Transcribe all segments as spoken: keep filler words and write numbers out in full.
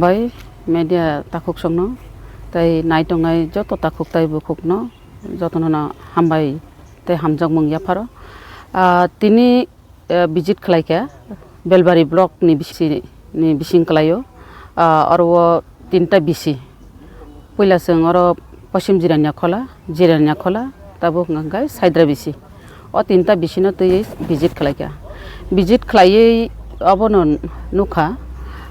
Bai media takhuk songno tei naitongnai joto takhuk tei bukhukno jotono no hambai tei hamjakmung yapharo. Ah, tini, eh, visit khlaikha Belbari block ni bisi, ni bising kwlaio. Ah, oro o tinta bisi. Puila chwng oro Poschim Jirania Khola, Jirania Khola, tabuk hwnkha khe Saidra bisi. O tinta bisino twiwi visit khlaikha. Visit khlaiwi obono nukha,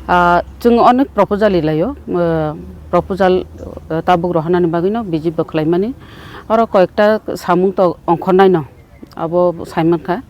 ah, chwng onek proposal rilaio, ah, proposal, ah, tabuk rohornani bagwino visit bo khlaimani. Oro koyekta samung to ongkhornaino abo saimankha,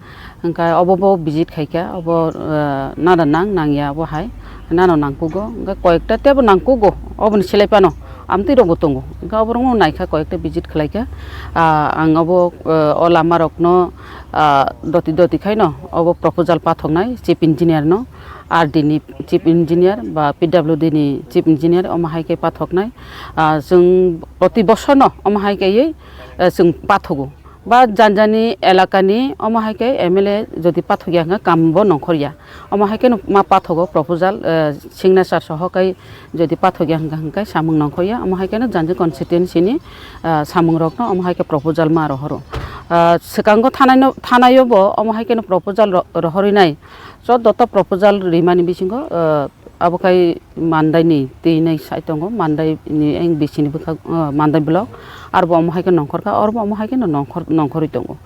hwnkhe obo bo visit khaikha, obo, ah, nana nang nangya obo hai, nano nangkugo, hwnkhe koyekta teibo nangkugo, oboni selai phano amtwi rokbo tongo, hwnkhe oborokno naikha koyekta visit khlaikha, ah, ang obo, ah, o lamarokno, ah, doti doti khaino obo proposal pathoknai chief engineer no, R D ni chief engineer ba P W D ni chief engineer omo hai khe pathoknai, ah, chwng proti bosorno omo hai khe, eh, chwng pathogo. Ba janjani elakani omo hai khe M L A jodi pathokya hwnkhe kambo nongkhorya. Omo hai kheno ma pathogo proposal, eh, signature soho kai jodi pathokya hwnkha hwnkhe samung nongkhorya. Omo hai kheno janja constituency ni, eh, samung rokno omo hai khe proposal ma rohoro. Eh, swkango thanai no, thanaio bo omo hai kheno proposal ro-, rohorwi nai. Choddo ta proposal rimani bisingo, eh, abo khai Mandai ni twi nai sai tongo, Mandai ni eng bisini bwkhak, eh, Mandai block, arbo omo hai khe nongkhor kha, arbo omo hai khe no nongkhor, nongkhorwi tongo.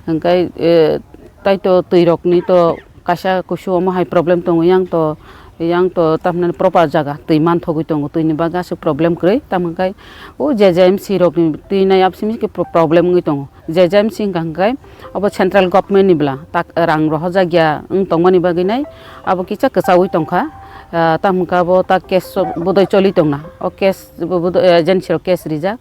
Hwnkhe, eh, taito twi rok ni to kaisa kusu omo hai problem tongo, yang to, yang to tamni proper jaga twi manthogwi tongo, twi ni bagwi aswk problem kwrwi, tamo khe o J J M C rok ni twi nai absini khe pro-, problem wngwi tongo. J J M C hwnkha hwnkhe obo central government ni bwla tak rang rohorjak ya wng tongmani bagwi nai abo kisa kwchaui tongkha. Ah, tamo hwnkhe abo tak case bodoi choli tongna, o case bo-, bodoi, eh, agency rok case rijak,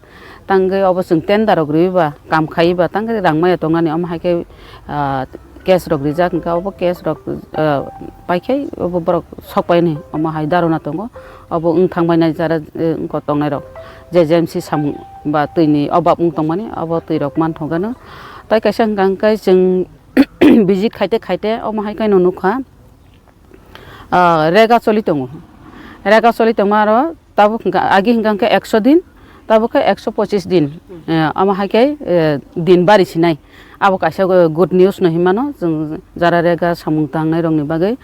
tangwi obo chwng tender rok riwi ba kam khaiwi ba tangwi rang maya tongnani omo hai khe, ah, case rok rijak hwnkhe obo case rok, ah, paikhai obo borok sok paini omo hai dharona tongo, obo wng thangbai nai jara, eh, wngkok tongnai rok. J J M C samung ba twi ni obab wng tongmani, abo twi rok manthok gano. Tai kaisa hwnkha hwnkhe chwng visit khaite khaite omo hai khe no nukha, ah, rega choli tongo. Rega choli tongma aro tabuk hwnkha, agi hwnkha hwnkhe ekso din, tabuk khe ekso pochis din, eh, omo hai khe, eh, din bari sinai. Abo kaisa go-, good news no hinmano chwng jara rega samung tangnai rokni bagwi.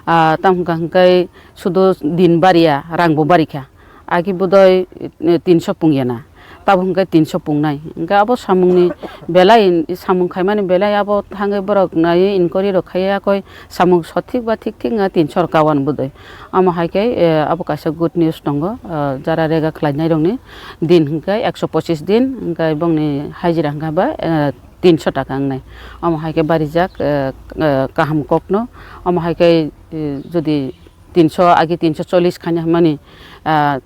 Ah, tamo hwnkha hwnkhe sudu din bariya, rang bo barikha. Agi bodoi, eh, tinso pungya na, tabuk hwnkhe tinso pungnai. Hwnkhe abo samungni belai, samung khaimani belai abo thangwi borok naiwi inquiry rok khaiya koi samung sothik ba thik thik wngkha tinso rok kawan bodoi. Amo hai khe, eh, abo kaisa good news tongo, eh, jara rega khlainai rokni din hwnkhe ekso pochis din, hwnkhe bongni hajira hwnkha ba, eh, tinso taka wngnai. Amo hai khe barijak, eh, eh, kaham kokno, amo hai khe, eh, jodi tinso agi tinso chollis khaina hwnmani, ah,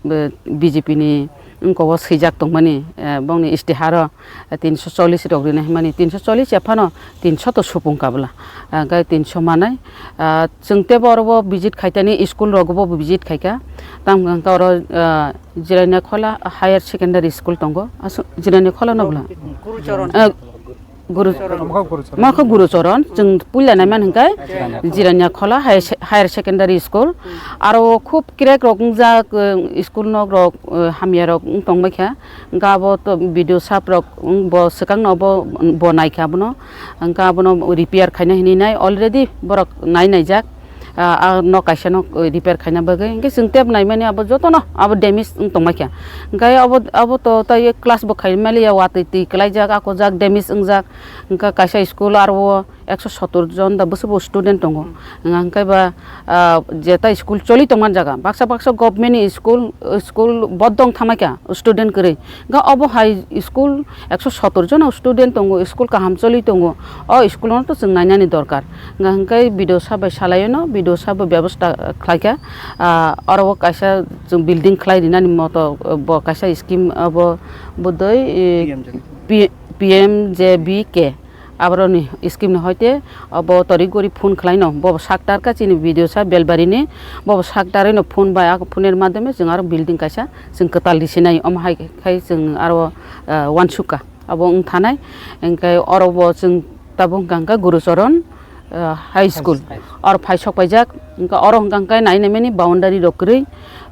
B J P ni wngkok o swijak tongmani, eh, bongni istiharo, eh, tinso chollis rok rina hwnmani, tinso chollis ya phano tinso to supung kabla, ah, gai tinso manai, ah, chwng tebo oro bo visit khaitani school rogo bo visit khaika, tamo hwnkha oro, ah, Jirania Khola Higher Secondary School tongo, aswk Jirania Khola no bwla? Gurucharan. Ah, Guru, Mokha Gurucharan. Mokha Gurucharan, chwng puila naimani hwnkhe Jirania Khola Higher Se-, Higher Secondary School. Aro khub crack rok wngjak, eh, school nok rok, eh, hamya rok wng tongbaikha. Hwnkhe abo to B D O sir rok wng bo swkang no bo, bo naikha abono. Hwnkhe abono repair khaina hinwi nai already borok nai naijak. Ah, ah, nok kaisa no, eh, repair khaina bagwi. Hwnkhe chwng tep naimani abo jotono abo damage wng tongmai kha. Hwnkhe abo, abo to tei class bo khai maliya, watwi twi kwlaijak, akojak, damage wngjak. Hwnkhe kaisa school aro o ekso sottor jon da bwswk bo student tongo. Hwnkhe ba, ah, jeta school choli tongmani jaga. Baksa baksa government ni school, school bodong thamai kha student kwrwi. Hwnkhe obo hai school ekso sottor jona student tongo, school kaham choli tongo, o school no to chwng nainani dorkar. Hwnkha hwnkhe B D O sir bai salaio no, B D O sir bo bebosta khlaikha. Ah, oro o kaisa chwng building khlai rinani moto, bo kaisa scheme abo bodoi, eh, P M J B K. P-, P M J B K. Aboroni scheme ni hoite obo tori gori phone khlaino, bobo saktar kha chini B D O sir Belbari ni, bobo saktarwi no phone bai, a phone ni madhyome chwng aro building kaisa chwng kwtal risinai, omo hai khai chwng aro, ah, wansukha, abo wng thanai. Hwnkhe oro bo chwng tabuk hwnkha hwnkhe Gurucharan, ah, high school. High school. Oro phai sok paijak, hwnkhe oro hwnkha hwnkhe nai nai mani boundary rok kwrwi,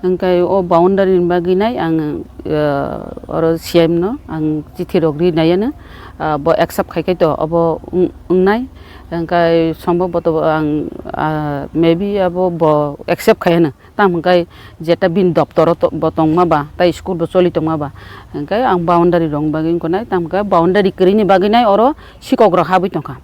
hwnkhe o boundary ni bagwi nai ang, ah, oro C M no ang chithi rok ri nai ano, ah, bo accept khai khai to obo wng-, wngnai, hwnkhe sombhoboto ang, ah, maybe abo bo accept khai ano. Tamo hwnkhe jeta bini doptoro to-, bo tongma ba, tei school bo choli tongma ba, hwnkhe ang boundary rokni bagwi wngkha nai, tamo hwnkhe boundary kwrwini bagwi nai oro sikok rok habwi tongkha.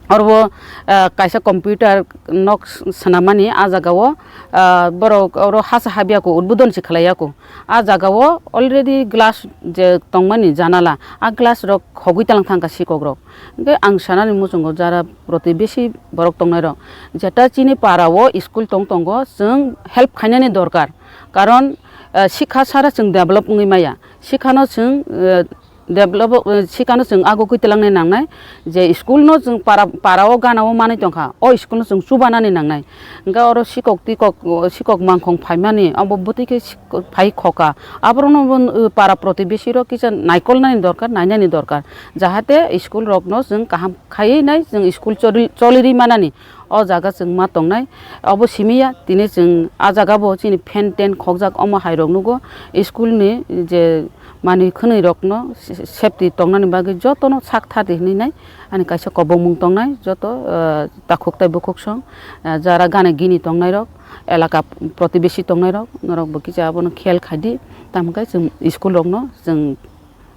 Oro bo, ah, kaisa computer nok s-, swnamani ah jagao, ah, borok oro hasa habya kho, udbodon se khlaiya kho. Ah jagao already glass je tongmani janala, ah glass rok khogwi talang thangkha sikok rok. Hwnkhe ang sanani muchungo jara protibesi borok tongnairok, jeta chini para o school tong tongo, chwng help khainani dorkar. Karon, eh, sikha sara chwng develop wngwi maya. Sikhano chwng, eh, develop, eh, sikhano chwng agugwi twlangnai nangnai, je school no chwng para, para o gana o manwi tongkha, o school no chwng chubanani nangnai. Hwnkhe oro sikok tikok, sikok mangkhong phaimani, abo bwtwi khe sik-, phai khoka. Aborokno bo, uh, para protibesi rok kisa naikolnani dorkar, nainani dorkar. Jahate school rokno chwng kaham khaiwi nai, chwng school choli-, cholirwi manani. O jaga chwng ma tongnai. Obo simi ya, tini chwng ah jaga bo chini fan ten khokjak omo hai rok nugo. School ni je manwi khwnwi rokno se-, safety tongnani bagwi jotono sak thadi hinwi nai. Ani kaisa kobongmung tongnai, joto, ah, takhuk tei bukhuk song, ah, jara gana gini tongnairok, elaka protibesi tongnairok, norok bo kisa abono khel khaidi, tamo khe chwng school rokno chwng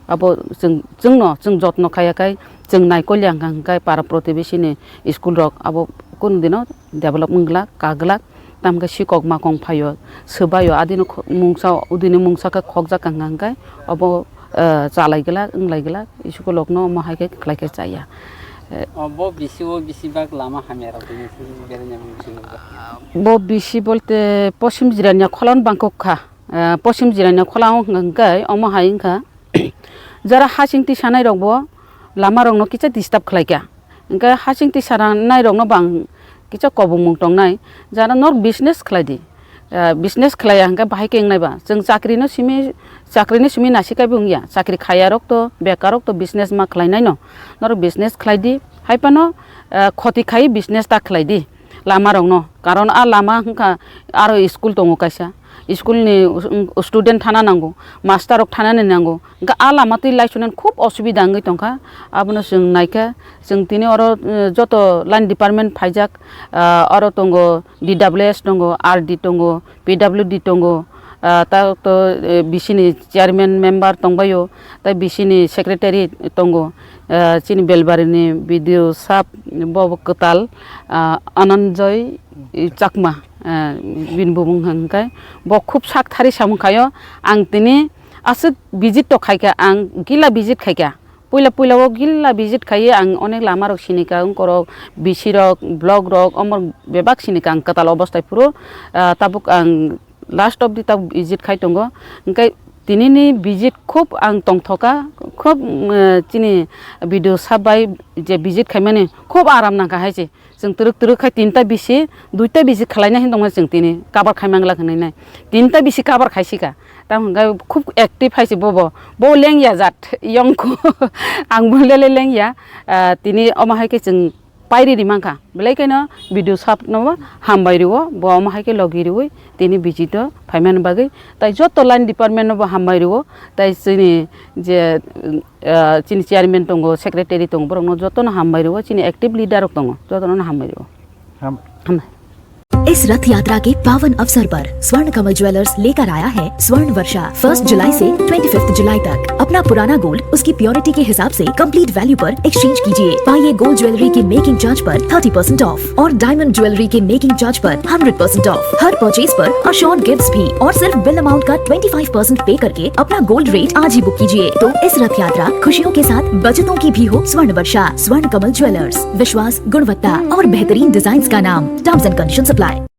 abo chwng, chwngno chwng jotno khaiya khai chwng naikolya hwnkha hwnkhe para protibesi ni school rok abo kunu dino develop wng glak, ka glak. Tamo khe sikok makong phaio, swbaio, adino kho-, mungsa, udini mungsa khe khokjak hwnkha hwnkhe obo, eh, chalai glak, wnglai glak, school rokno omo hai khe khlai khe chaya. Eh, O, bo bisi o bisi bak lama hamya rok tini sini bereng yang bisi nukjak. Bo bisi bolte posim jirania kholon bangkok kha. Eh, posim jirania khola wng hwnkha hwnkhe omo hai wngkha. Jara hasing tisanai rok bo lama rokno kisa disturb khlai kha. Hwnkhe hasing tisanairokno bo ang kisa kobongmung tongnai, jara nor business khlai di. Ah, business khlaiya hwnkhe bahai khe wngnai ba? Chwng chakrino simi, chakrino simi nasi kaibo wngya. Chakri khaiyarok to, bekarrok to business ma khlainaino. Norok business khlai di. Hai phano, ah, khoti khai business ta khlai di lamarokno. Karon a lama wngkha aro school tongo kaisa. School ni student thana nango, master rok thanani nango. Hwnkhe a lama twi laisunani khub osubida wngwi tongkha. Abono chwng naikha, chwng tini oro, eh, joto line department phaijak, ah, oro tongo, D W S tongo, R D tongo, P W D tongo, ah, ta to, eh, B C ni chairman member tongbaio, tei B C ni secretary tongo, ah, chini Belbari ni B D O sab bo kwtal, ah, Ananjoy Chakma, ah, bini bumung hwnkhe bo khub sak thari samung khaio. Ang tini aswk visit to khaikha, ang gila visit khaikha. Puila puila o gila visit khaiwi ang onek lama rok sinikha, wngkorok, B C rok, block rok, omo bebak sinikha ang kwtal obostai phuru, ah, tabuk ang last of the tabuk visit khai tongo. Hwnkhe tinini visit khub ang tongthokha, khub, mm, chini B D O sab bai je visit khaimani khub aram nangkha hai se. Chwng twrwk twrwk khai tinta bisi, duita bisi khwlaina hin tongmani chwng tini cover khai mangla hwnwi nai. Tinta bisi cover khai sika. Tamo hwnkhe khub active hai se bobo. Bo lengya jat, yongkho. Ang bo lele lengya. Ah, tini omo hai khe chwng pairi ri mankha. Belai kheno B D O sab no hambai rwo, bo omo hai khe logi rwi tini visit o phaimani bagwi. Tai joto line department no bo hambai rwo. Tai chini je, ah, chini chairman tongo, secretary tongo, borokno jotono hambai rwo, chini active leader rok tongo, jotono hambai rwo. Ham- Hambai. इस रथ यात्रा के पावन अवसर पर स्वर्ण कमल ज्वेलर्स लेकर आया है स्वर्ण वर्षा। फर्स्ट जुलाई से ट्वेंटी फिफ्थ जुलाई तक अपना पुराना गोल्ड उसकी प्योरिटी के हिसाब से कंप्लीट वैल्यू पर एक्सचेंज कीजिए। पाइए गोल्ड ज्वेलरी के मेकिंग चार्ज पर थर्टी परसेंट ऑफ और डायमंड ज्वेलरी के मेकिंग चार्ज पर हंड्रेड परसेंट ऑफ। हर परचेज पर अश्योर्ड गिफ्ट्स भी और सिर्फ बिल अमाउंट का ट्वेंटी फ़ाइव परसेंट पे करके अपना गोल्ड रेट आज ही बुक कीजिए। तो इस रथ यात्रा खुशियों के साथ बचतों की भी हो। स्वर्ण वर्षा, स्वर्ण कमल ज्वेलर्स, विश्वास, गुणवत्ता और बेहतरीन डिजाइन्स का नाम। Terms and conditions apply.